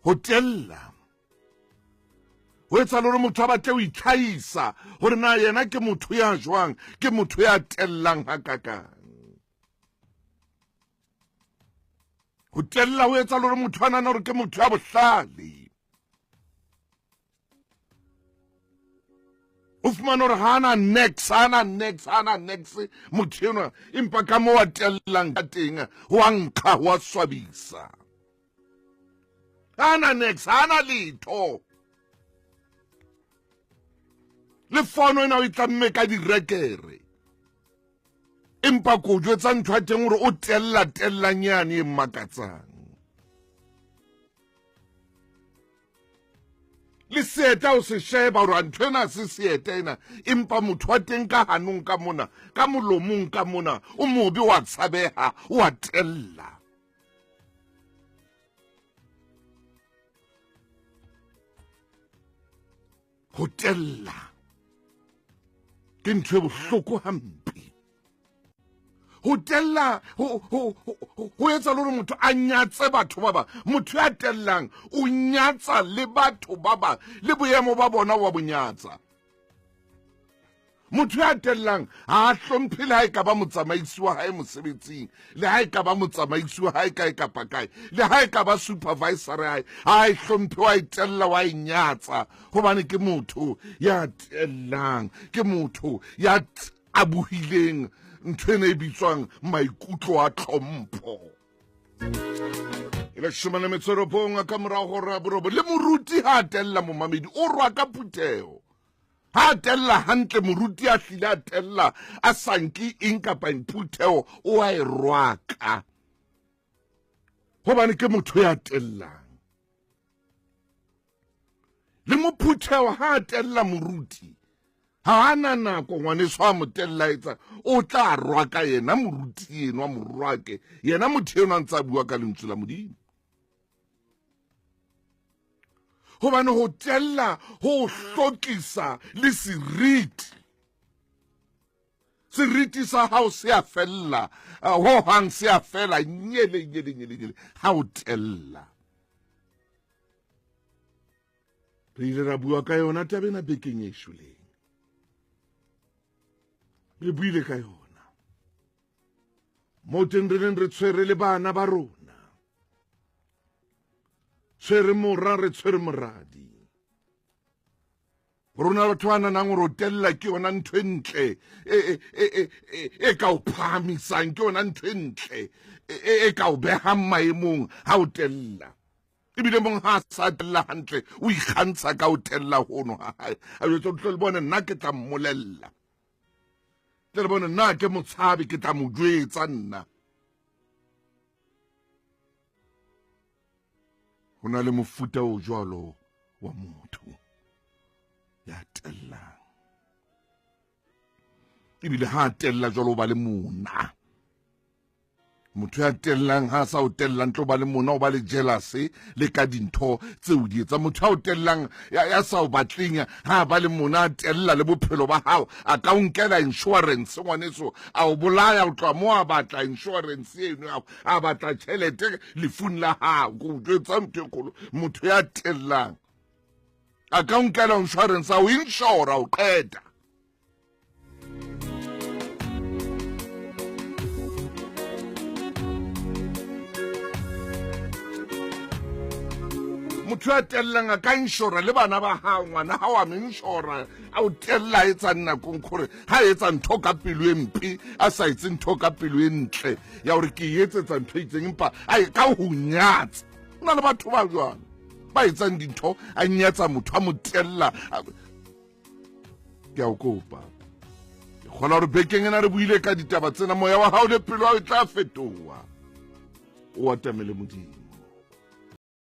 Ho tella ho etsa le hore motho a batle ho itlhahisa hore na yena ke motho ya jwang, ke motho ya tellang hakakang. Ho tella ho etsa le hore motho a nahana hore ke motho ya bohlale. O fumane hore ha ana nex, ha ana nex, ha ana nex motho enwa, empa ka moo a tellang ka teng ho a nkga, ho a swabisa. Ha ana nex, ha ana letho. Le fono ena o e tlamme ka direkere, empa ko jwetsa ntho ya teng hore o tella tellang yane e mmakatsang. Le seeta o se sheba hore ntho ena se seeta ena, empa motho wa teng ka hanong ka mona, ka molomong ka mona, o mobe, wa tshabeha, o a tella. Ho tella ke ntho e bohloko hampe. Ho tella ho etsa le hore motho a nyatse batho ba bang. Motho ya tellang o nyatsa le batho ba bang, le boemo ba bona wa bo nyatsa. Motho ya tellang ha a hlomphe le ha e ka ba motsamaisi wa hae mosebetsing, le ha e ka ba motsamaisi wa hae kae kapa kae, le ha e ka ba supervisor ya hae, ha e hlomphe, wa e tella, wa e nyatsa, hobane ke motho ya tellang, ke motho ya abuhileng ntho ena e bitswang maikutlo a tlhompho. E leshome le metso e robong ka morao ho hora ya borobo. Le moruti ha a tella momamedi o rwa ka phutheho. Ha a tella hantle, moruti a hlile a tella a sa nke eng kapa eng, phutheho o a e rwaka, hobane ke motho ya tellang. Le mophutheho ha a tella moruti, ha a na nako ngwaneso a mo tella etsa, o tla rwaka yena moruti enwa, morwake yena motho enwa ntse a bua ka lentswe la Modimo. Hobane ho tella ho hlokisa le seriti. Seriti sa hao se a fella, ho hang se a fela, nyele, nyele, nyele, nyele, ha o tella. Re ile ra bua ka yona taba ena bekeng e shweleng. Re buile ka yona. Moo teng re neng re tshwere le bana ba rona. Tshwere mora, re tshwere moradi. Rona batho ba nanang hore o tella ke yona ntho e ntle e ka o phahamisang, ke yona ntho e ntle e ka o behang maemong ha o tella. Ebile mong ha a sa tella hantle, o ikgantsha ka o tella hono ha hae. A jwetsa o tlo le bone nna ke tla mmolella. Tle le bone nna ke motshabe, ke tla mo jwetsa nna. Ho na le mofuta o jwalo wa motho ya tellang. Ebile ha a tella jwalo o ba le mona. Motho ya tellang ha a sa o tellang tlo ba le mona, o ba le jealous le ka dintho tse o di etsang. Motho ya o tellang ya sa o batleng ha a ba le mona, a tella le bophelo ba hao, a ka o nkela insurance ngwaneso, a o bolaya, o tloha moo a batla insurance eno ya a batla tjhelete lefung la hao. Ke o jwetsa ntho e kgolo, motho ya tellang a ka o nkela insurance, a o insure, o qeta. Motho ya tellang a ka inshora le bana ba hao, ngwana hao a mo inshora, a o tella a etsang nakong gore ha a etsa ntho ka pelo e mpe, a sa etse ntho ka pelo e ntle ya gore ke e etsetsa ntho e itseng, empa a e ka ho nyatsa. Ho na le batho ba jwalo ba etsang dintho, a nyatsa motho, a mo tella. Ke a o kopa, ke kgona gore bekeng ena re buile ka ditaba tsena, moya wa hao le pelo ya hao e tla fetoha, o atamele Modimo.